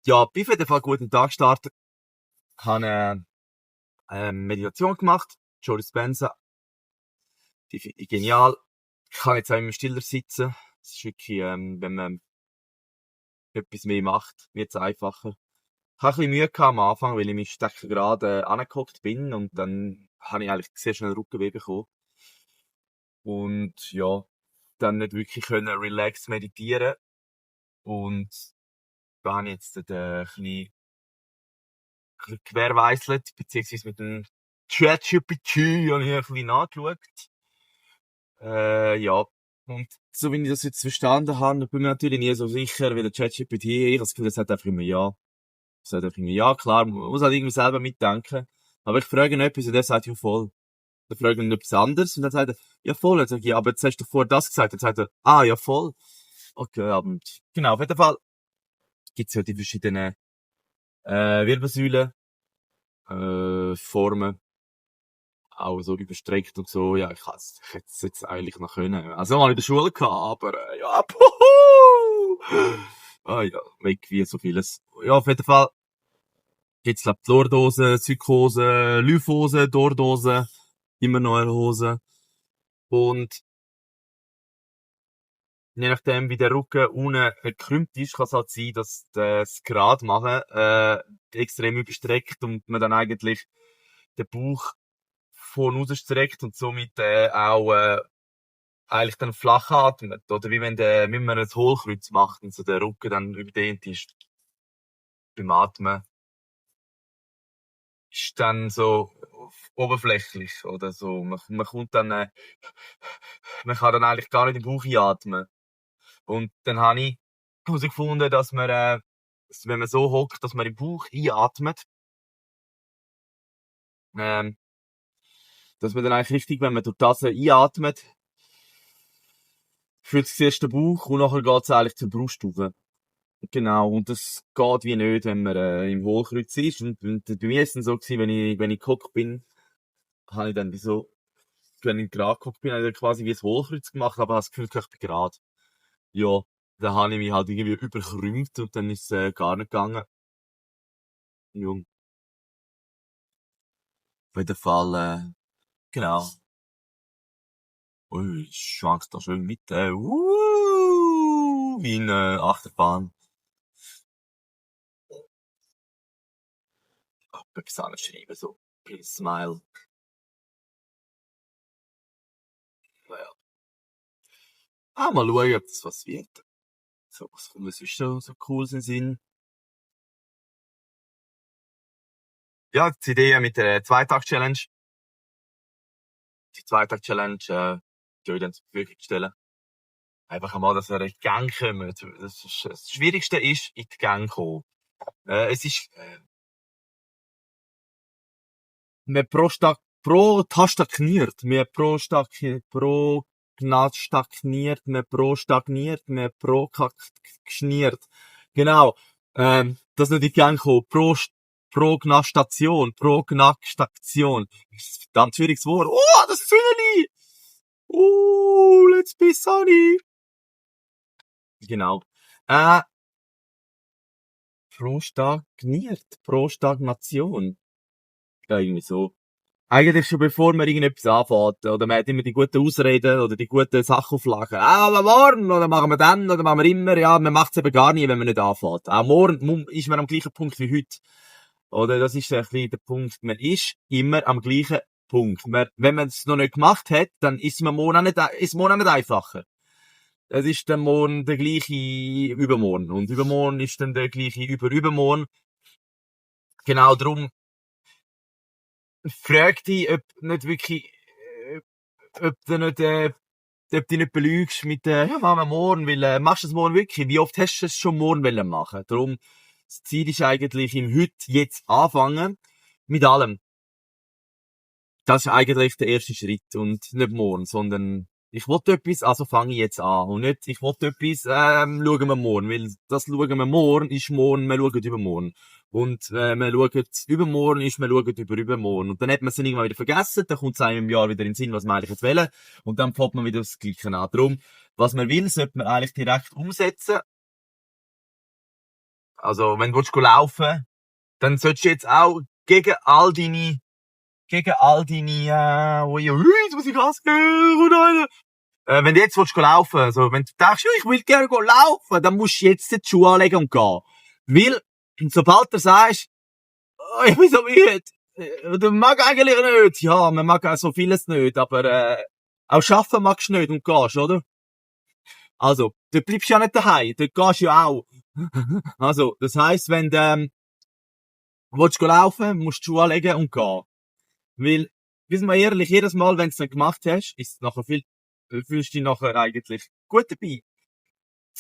Ja, bin auf jeden Fall gut in den Tag gestartet. Habe eine Meditation gemacht. Joe Dispenza. Die finde ich genial. Ich kann jetzt auch immer stiller sitzen. Es ist wirklich, wenn man etwas mehr macht, wird es einfacher. Ich hatte ein bisschen Mühe gehabt am Anfang, weil ich mich stecken gerade angehockt bin und dann habe ich eigentlich sehr schnell Rückenweh bekommen. Und ja, dann nicht wirklich können relax meditieren. Und da habe ich jetzt ein bisschen querweisselt, beziehungsweise mit dem ChatGPT habe ich ein bisschen nachgeschaut. Ja. Und so wie ich das jetzt verstanden habe, bin ich mir natürlich nie so sicher, wie der ChatGPT. Ich habe das Gefühl, das sagt einfach immer ja. Das sagt einfach immer ja, klar, man muss halt irgendwie selber mitdenken. Aber ich frage ihn etwas und der sagt ja voll. Dann frage ich ihn etwas anderes und dann sagt er, ja voll. Dann sage ich, ja, aber jetzt hast du vorher das gesagt. Dann sagt er, ah, ja voll. Okay, und genau, auf jeden Fall gibt's ja die verschiedenen Wirbelsäulen, Formen, auch so überstreckt und so. Ja, ich hätte es jetzt eigentlich noch können. Also mal in der Schule gehabt, aber ja, puhu! Ah ja, weg wie so vieles. Ja, auf jeden Fall gibt's glaub Lordose, Psychose, Lymphose, Dordose, immer neue Hose. Und je nachdem, wie der Rücken unten gekrümmt ist, kann es halt sein, dass das gerade machen extrem überstreckt und man dann eigentlich den Bauch vorn rausstreckt und somit auch eigentlich dann flach atmet. Oder wie man ein Hohlkreuz macht und so der Rücken dann überdehnt ist beim Atmen. Ist dann so oberflächlich oder so. Man kommt dann, man kann dann eigentlich gar nicht im Bauch einatmen. Und dann habe ich herausgefunden, dass wenn man so hockt, dass man im Bauch einatmet, ähm, dass man dann eigentlich richtig, wenn man durch das einatmet, fühlt sich zuerst der Bauch und nachher geht's eigentlich zur Brust rauf. Genau, und das geht wie nicht, wenn man im Hohlkreuz ist. Und bei mir ist es dann so gewesen, wenn ich gehockt bin, habe ich dann wenn ich gerade gehockt bin, habe ich dann quasi wie ein Hohlkreuz gemacht, aber habe das Gefühl, ich bin gerade. Ja, dann habe ich mich halt irgendwie überkrümmt und dann ist es gar nicht gegangen. Ja, auf jeden Fall, genau. Ui, schwankst da schön mit, wie in Achterbahn. Etwas anderes schreiben, so. Please smile. Naja. Mal schauen, ob das was wird. So, was kommt mir sonst so cool in den Sinn? Ja, die Idee mit der Zweitag-Challenge. Die Zweitag-Challenge, die ich dann zur Verfügung stellen. Einfach einmal, dass wir in die Gang kommen. Das Schwierigste ist, in die Gang kommen. Es ist, man stagniert, man prokrastiniert. Genau. Das nicht in die Gang kommen. Prognastation. Das ist ein verdammt schwieriges Wort. Oh, das Zündeli! Let's be sunny! Genau. Prostagnation. Ja, irgendwie so. Eigentlich schon bevor man irgendetwas anfängt, oder man hat immer die guten Ausreden oder die guten Sachauflagen. Aber morgen, oder machen wir dann, oder machen wir immer, ja, man macht's eben gar nie, wenn man nicht anfängt. Auch morgen ist man am gleichen Punkt wie heute. Oder das ist ein bisschen der Punkt. Man ist immer am gleichen Punkt. Wenn man es noch nicht gemacht hat, dann ist morgen auch nicht einfacher. Es ist dann morgen der gleiche Übermorgen. Und übermorgen ist dann der gleiche Übermorgen. Genau darum frag dich, ob nicht wirklich, ob du nicht, ob du nicht belügst mit, ja, machen wir morgen, weil, machst du es morgen wirklich? Wie oft hast du es schon morgen wollen machen? Darum, das Ziel ist eigentlich im Heute jetzt anfangen. Mit allem. Das ist eigentlich der erste Schritt und nicht morgen, sondern ich wollte etwas, also fange ich jetzt an. Und nicht, ich wollte etwas, schauen wir morgen. Weil das schauen wir morgen ist morgen, wir schauen übermorgen. Und wir schauen übermorgen ist, wir schauen übermorgen. Und dann hat man es dann irgendwann wieder vergessen, dann kommt es einem im Jahr wieder in den Sinn, was man eigentlich jetzt will. Und dann fängt man wieder das Gleiche an. Darum, was man will, sollte man eigentlich direkt umsetzen. Also, wenn du laufen, dann solltest du jetzt auch gegen all deine, jetzt muss ich Gas geben, und einer. Wenn du jetzt laufen willst, also, wenn du denkst, ich will gerne laufen, dann musst du jetzt die Schuhe anlegen und gehen. Weil, sobald du sagst, oh, ich bin so müde, du mag eigentlich nicht. Ja, man mag auch so vieles nicht, aber, auch schaffen magst du nicht und gehst, oder? Also, du bleibst ja nicht daheim, dort gehst du ja auch. Also, das heisst, wenn du, willst laufen, musst du die Schuhe anlegen und gehen. Weil, wissen wir ehrlich, jedes Mal, wenn du es dann gemacht hast, ist es nachher fühlst du dich nachher eigentlich gut dabei.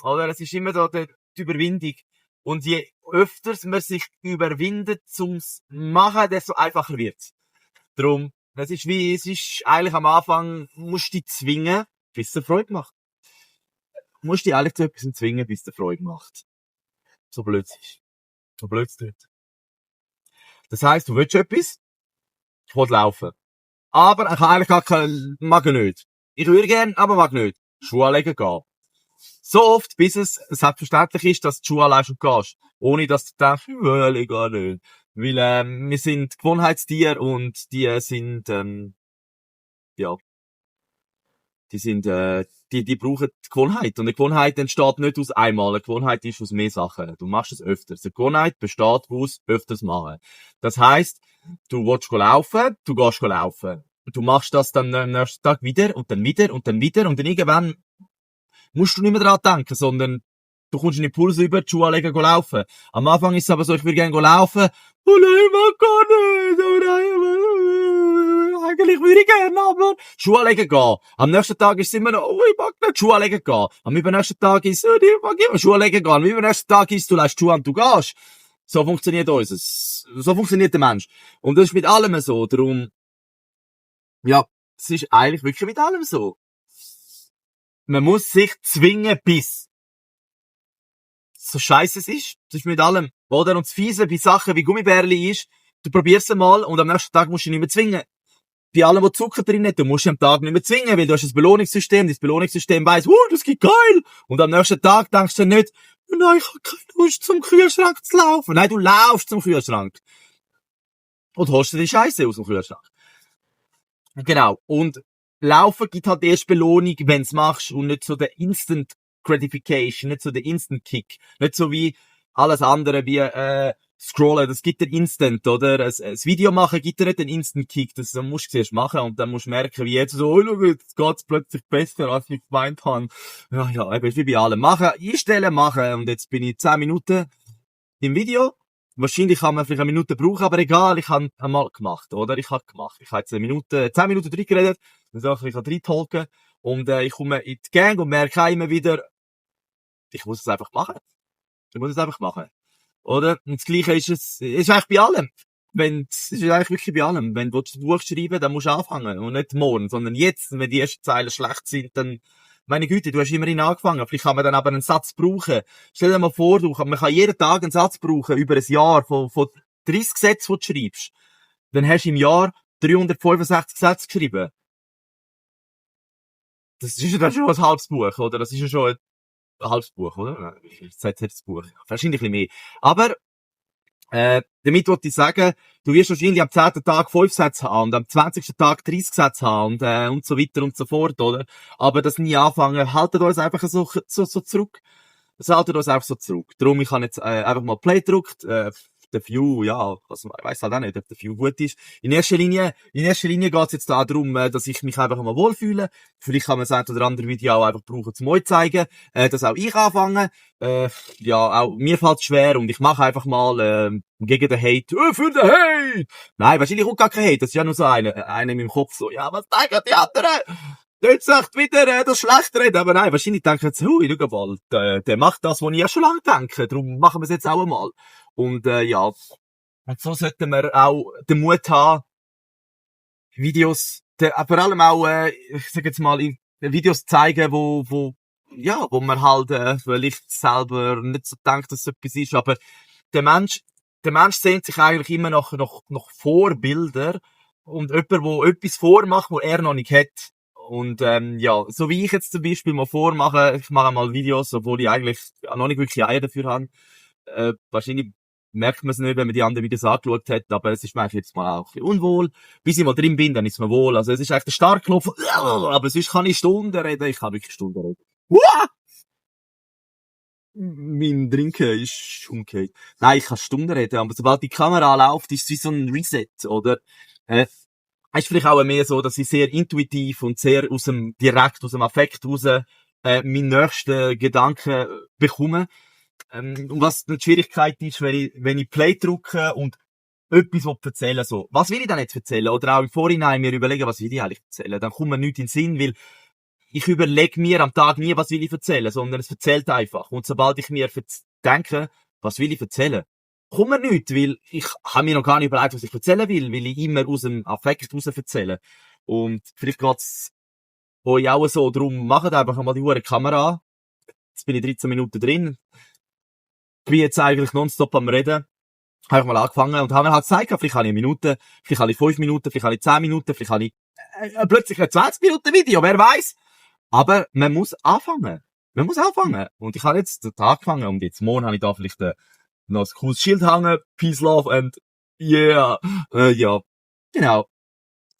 Oder? Es ist immer so die Überwindung. Und je öfter man sich überwindet zum's Machen, desto einfacher wird's. Drum, es ist eigentlich am Anfang, musst du dich zwingen, bis es dir Freude macht. Du musst dich eigentlich zu etwas zwingen, bis es dir Freude macht. So blöd es ist. So blöd es tut. Das heisst, du willst etwas, ich will laufen. Aber ich kann eigentlich gar keinen, mag ich nicht. Ich würde gern, aber mag nicht. Schuhe anlegen gehen. So oft, bis es selbstverständlich ist, dass du die Schuhe anlegst und gehst. Ohne dass du denkst, ich will gar nicht. Weil, wir sind Gewohnheitstiere und die sind, ja, die brauchen die Gewohnheit. Und eine Gewohnheit entsteht nicht aus einmal. Eine Gewohnheit ist aus mehr Sachen. Du machst es öfters. Eine Gewohnheit besteht aus öfters machen. Das heisst, du willst laufen, du gehst laufen. Du machst das dann am nächsten Tag wieder und dann wieder und dann wieder und dann irgendwann musst du nicht mehr daran denken, sondern du kommst einen Impuls über, die Schuhe anlegen, laufen. Am Anfang ist es aber so, ich will gerne laufen. Oh nein, mag gar nicht. Oh nein, eigentlich würde ich gerne, aber Schuhe anlegen gehen. Am nächsten Tag ist es immer noch, oh, ich mag nicht Schuhe anlegen gehen. Am übernächsten Tag ist es, oh, ich mag immer Schuhe anlegen gehen. Am übernächsten Tag ist, du lässt die Schuhe an, du gehst. So funktioniert unseres. So funktioniert der Mensch. Und das ist mit allem so. Darum, ja, es ist eigentlich wirklich mit allem so. Man muss sich zwingen, bis so scheiße es ist. Das ist mit allem. Oder? Und das Fiese bei Sachen wie Gummibärli ist, du probierst es mal und am nächsten Tag musst du dich nicht mehr zwingen. Bei allem, wo Zucker drin hat, du musst dich am Tag nicht mehr zwingen, weil du hast ein Belohnungssystem, das Belohnungssystem weiss, das geht geil! Und am nächsten Tag denkst du nicht, nein, ich habe keine Lust zum Kühlschrank zu laufen. Nein, du laufst zum Kühlschrank. Und holst dir die Scheiße aus dem Kühlschrank. Genau. Und Laufen gibt halt erst Belohnung, wenn's machst und nicht so der Instant Gratification, nicht so der Instant Kick. Nicht so wie alles andere, wie scrollen, das gibt dir Instant, oder? Ein Video machen gibt dir nicht den Instant Kick, das musst du zuerst machen und dann musst du merken, wie jetzt so, oh, schau, jetzt geht's plötzlich besser, als ich gemeint habe. Ja, eben, wie bei allem. Machen, einstellen, machen und jetzt bin ich 10 Minuten im Video. Wahrscheinlich kann man vielleicht eine Minute brauchen, aber egal, ich habe einmal gemacht, oder? Ich habe jetzt 10 Minuten drin geredet, dann sage ich kann reintalken und ich komme in die Gang und merke auch immer wieder, ich muss es einfach machen. Ich muss es einfach machen. Oder? Und das Gleiche ist eigentlich bei allem. Es ist eigentlich wirklich bei allem. Wenn du ein Buch schreiben, dann musst du anfangen. Und nicht morgen, sondern jetzt. Und wenn die ersten Zeilen schlecht sind, dann, meine Güte, du hast immerhin angefangen. Vielleicht kann man dann aber einen Satz brauchen. Stell dir mal vor, man kann jeden Tag einen Satz brauchen über ein Jahr von 30 Sätzen, die du schreibst. Dann hast du im Jahr 365 Sätze geschrieben. Das ist ja dann schon ein halbes Buch, oder? Das ist ja schon ein halbes Buch, oder? Jetzt das Buch. Wahrscheinlich ein bisschen mehr. Aber, damit wollte ich sagen, du wirst wahrscheinlich am 10. Tag 5 Sätze haben und am 20. Tag 30 Sätze haben und so weiter und so fort, oder? Aber das nie anfangen, haltet uns einfach so zurück. Das haltet uns einfach so zurück. Darum, ich habe jetzt einfach mal Play gedrückt, der View, ja, also, ich weiss halt auch nicht, ob der View gut ist. In erster Linie geht's jetzt darum, dass ich mich einfach mal wohlfühle. Vielleicht kann man das ein oder andere Video auch einfach brauchen, zum euch zeigen, dass auch ich anfange. Ja, auch mir fällt's schwer und ich mache einfach mal, gegen den Hate, für den Hate! Nein, wahrscheinlich auch gar kein Hate, das ist ja nur so einer in meinem Kopf so, ja, was denken die anderen? Jetzt sagt wieder, das schlecht reden, aber nein, wahrscheinlich denken sie, schau mal, der macht das, was ich ja schon lange denke, darum machen wir es jetzt auch einmal. Und ja, und so sollten wir auch den Mut haben, Videos, vor allem auch, ich sag jetzt mal, Videos zeigen, wo man halt vielleicht selber nicht so denkt, dass es etwas ist, aber der Mensch sehnt sich eigentlich immer nach Vorbilder und jemand, wo etwas vormacht, wo er noch nicht hat. Und ja, so wie ich jetzt zum Beispiel mal vormache, ich mache mal Videos, obwohl ich eigentlich noch nicht wirklich Eier dafür habe. Wahrscheinlich merkt man es nicht, wenn man die anderen Videos angeschaut hat, aber es ist mir eigentlich jetzt mal auch ein bisschen unwohl. Bis ich mal drin bin, dann ist mir wohl. Also es ist eigentlich der Startknopf, aber sonst kann ich Stunden reden, ich kann wirklich Stunden reden. Uah! Mein Trinken ist umgekehrt. Nein, ich kann Stunden reden, aber sobald die Kamera läuft, ist es wie so ein Reset, oder? Es ist vielleicht auch mehr so, dass ich sehr intuitiv und sehr direkt aus dem Affekt raus, meinen nächsten Gedanken bekomme. Und was die Schwierigkeit ist, wenn ich Play drücke und etwas erzählen so. Was will ich denn jetzt erzählen? Oder auch im Vorhinein mir überlegen, was will ich eigentlich erzählen? Dann kommt mir nichts in den Sinn, weil ich überlege mir am Tag nie, was will ich erzählen, sondern es erzählt einfach. Und sobald ich mir denke, was will ich erzählen, kommt mir nichts, weil ich habe mir noch gar nicht überlegt, was ich erzählen will, weil ich immer aus dem Affekt raus erzähle. Und vielleicht geht's euch auch so, darum macht einfach mal die hure Kamera an. Jetzt bin ich 13 Minuten drin. Ich bin jetzt eigentlich nonstop am Reden. Habe ich mal angefangen und habe mir halt gesagt, vielleicht habe ich 1 Minute, vielleicht habe ich 5 Minuten, vielleicht habe ich 10 Minuten, vielleicht habe ich plötzlich ein 20 Minuten Video, wer weiß. Aber man muss anfangen. Man muss anfangen. Und ich habe jetzt angefangen und jetzt morgen habe ich da vielleicht noch ein cooles Schild hängen. Peace, Love and yeah. Ja, genau.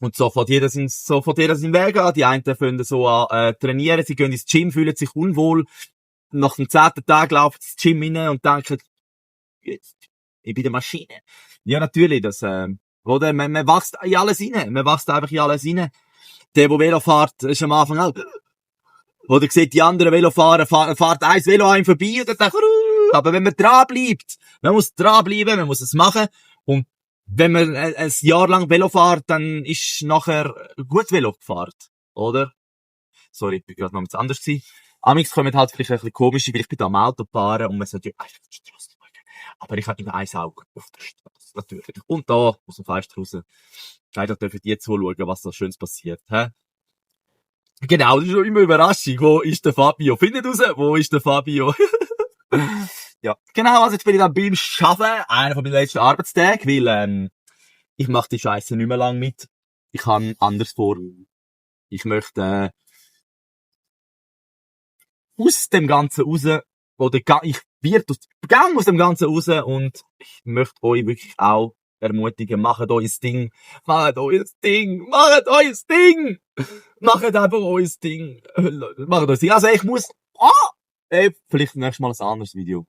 Und so von jeder sind Weg an. Die einen fangen so an trainieren, sie gehen ins Gym, fühlen sich unwohl. Nach dem 10. Tag laufen sie ins Gym rein und denken, jetzt, ich bin der Maschine. Ja, natürlich, das, oder? Man wächst in alles rein. Man wächst einfach in alles rein. Der Velo fährt, ist am Anfang auch, oder sieht die anderen Velofahrer, fährt eins Velo einem vorbei und dann denkt, aber wenn man dran bleibt, man muss dranbleiben, man muss es machen. Und wenn man ein Jahr lang Velo fährt, dann ist nachher gut Velo gefahren, oder? Sorry, ich bin gerade noch etwas anders gewesen. Amix kommen halt vielleicht ein bisschen komisch, weil ich bin da am Auto fahren und man sagt, ja, ich auf die Strasse schauen. Aber ich habe immer ein Auge auf der Straße, natürlich. Und da, aus dem Fenster raus. Leider dürfen die zuschauen, was da Schönes passiert, hä? Genau, das ist schon immer Überraschung. Wo ist der Fabio? Findet raus, wo ist der Fabio? Ja, genau, also jetzt bin ich dann beim Schaffen, einer von meinen letzten Arbeitstagen, weil, ich mache die Scheiße nicht mehr lang mit. Ich habe anders vor. Ich möchte, aus dem Ganzen raus, oder ich werde aus dem Ganzen raus und ich möchte euch wirklich auch ermutigen, macht euer Ding, macht euer Ding, macht euer Ding, macht einfach euer Ding, macht euer Ding. Also ich muss, vielleicht nächstes Mal ein anderes Video.